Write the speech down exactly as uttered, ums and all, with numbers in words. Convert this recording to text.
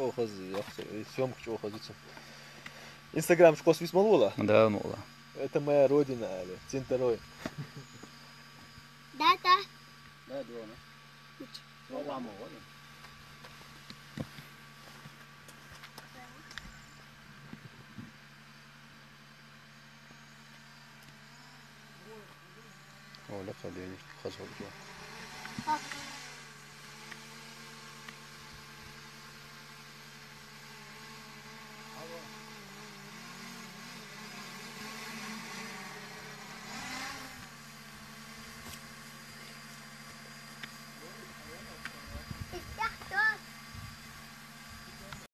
чӀоагӀа хаза, яхса, э, съёмка чӀоагӀа хаза ю цун. Instagram чу кхос вис ма лола? Да, ма лола. Это моя родина, али, Цинтарой. Да, да. Да, дома. Дома, вот. Оля, кадени, хаза.